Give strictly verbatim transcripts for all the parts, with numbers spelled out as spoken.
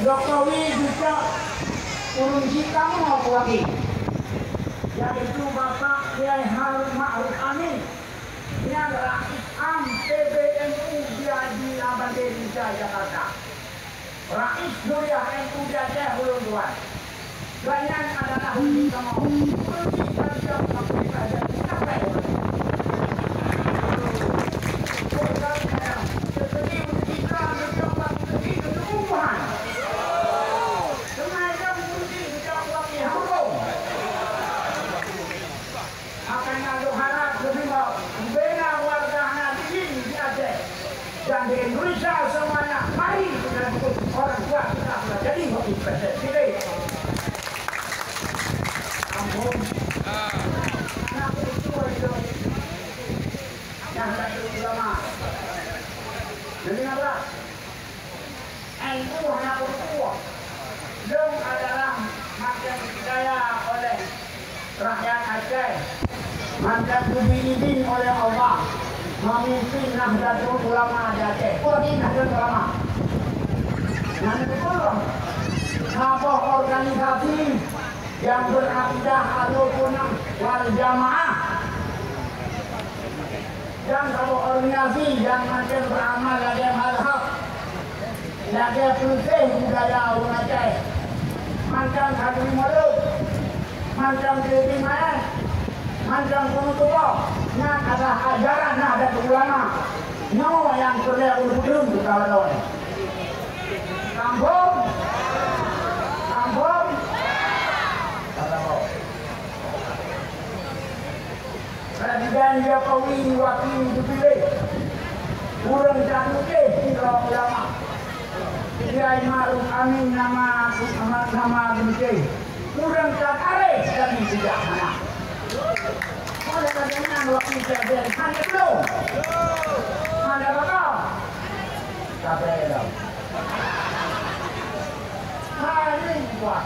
Jokowi geucok ureuëng jikamoe keuwaki, yaitu Bapak Kiai Harun Ma'ruf Amin, nyang Rais Am P B N U di Abandé Indonesia, Jakarta. Rais Suriah N U di Aceh ulôn tuan. Gobnyan adalah ulama. Akan na lôn harap leubeh bak bubena warga hana dingin di Aceh dan di Indonesia semuanya, mari kita dukung orang kuat kita sudah jadi wakil presiden. Sini. Ampun. Anak betul itu. Yang satu ulama. Jadi apa? N U hana peutuwoe. Lôn adalah mantong dipercaya oleh rakyat Aceh, mantong geubri idin oleh Allah memimpin Nahdlatul Ulama di Aceh. Peue arti Nahdlatul Ulama? Nyan beutôi saboh organisasi nyang beuakidah Ahlussunnah wal Jamaah. Dan saboh organisasi nyang mantong beuramal lagée mazhab, lagée peuleupeh budaya ureuëng Aceh, mantong saduri mulod, mantong teurimai, mantong peunutoe, nyan adalah ajaran Nahdlatul Ulama. Nyoe nyang peureulée ulôn peudeueng keu kawan-kawan. Sambung. Sambung. Presiden Jokowi wakil geupiléh ureuëng dan udeh sidroe ulama. Kiai Ma'ruf Amin nama, nama, nama geupiléh ureuëng dan areh dari bijaksana. Oleh karena wakil presiden hana belum, hana bakal. Sabe lom. Hai, Wan.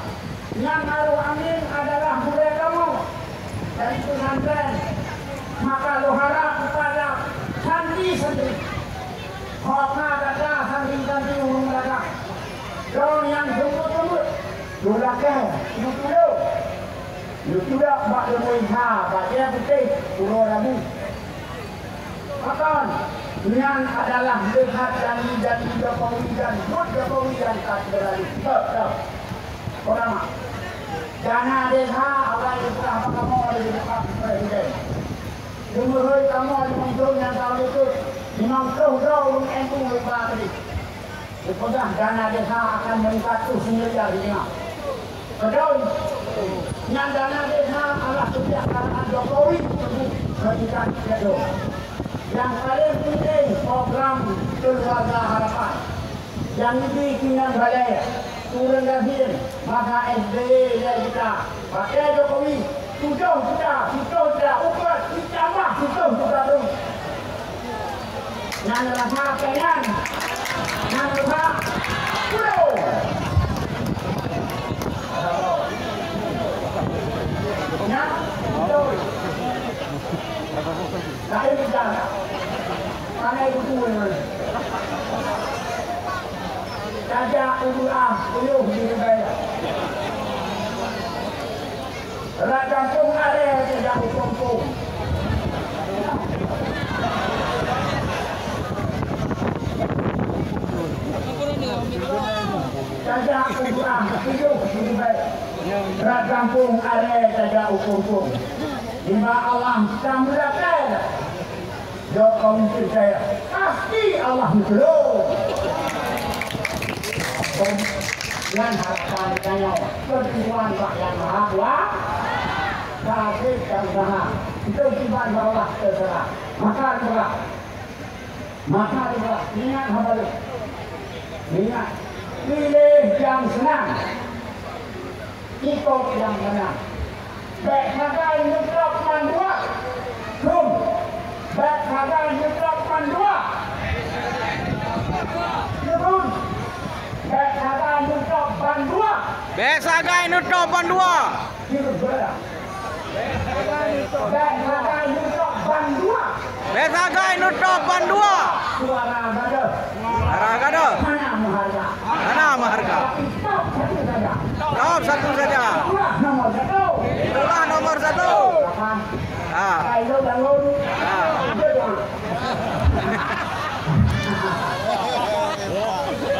Nyang Ma'ruf Amin adalah gurée kamoe dari pesantren. Maka lôn harap kepada santri-santri, hok na gata santri-santri ureuëng meulaga, droe nyang seumeut-seumeut, lôn lakée, lôn tulông, lôn tulak bak Teungku Isa, bak Jaya Putéh, Uroe Rabu. Pakon? Nyan adalah leuhat janji-janji Jokowi dan buet Jokowi nyang ka teupeulalu. Beutôi. Peurtama, dana desa awai geupeugah bak kamoe lé Bapak Presiden. Geumeuhôi kamoe limong thon nyang ka lheueh, limong ploh droe ureuëng N U lé Bapak tadi. Geupeugah dana desa akan meningkat terus miliar lima. Beutôi. Nyan dana desa adalah kebijakan Jokowi ketika itu. Yang paling penting program Keluarga Harapan. Yang lebih tinggal balai, turun gasien, maka S B Y dari kita. Pakai Jokowi, tujoh juta, tujoh juta, ukeue ditambah tujoh juta tu. Nyan rasa pengen. Nyan rasa puluh. Nyan, betul. Lain kita. Pandai buku ni. Tajak u beulah puyuh di ribèe. Rot gampông aré tajak u pongpong. Tajak u beulah puyuh di ribèe. Rot gampông aré tajak u pongpong. Nibak Allah tameulakée. Jokowi percaya, pasti Allah meutulông. Nyan harapan tanyoe, keu Tuhan bak Yang Maha Kuasa. Sakét dan usaha, kita iban bak Allah terserah. Maka diberah. Maka diberah. Ingat haba lôn. Ingat, piléh nyang seunang. Ikot nyang meunan. Bék sagai neutrok mandua. Krum. Bék sagai neutrok mandua. Krum. Bék sagai neutrok bandua. Bék sagai neutrok bandua. Krum, beureudah. Bék sagai neutrok bandua. Bék sagai neutrok bandua. Suara gadôh. Suara gadôh. Hana meuharga. Hana meuharga. Tapi Satu saja.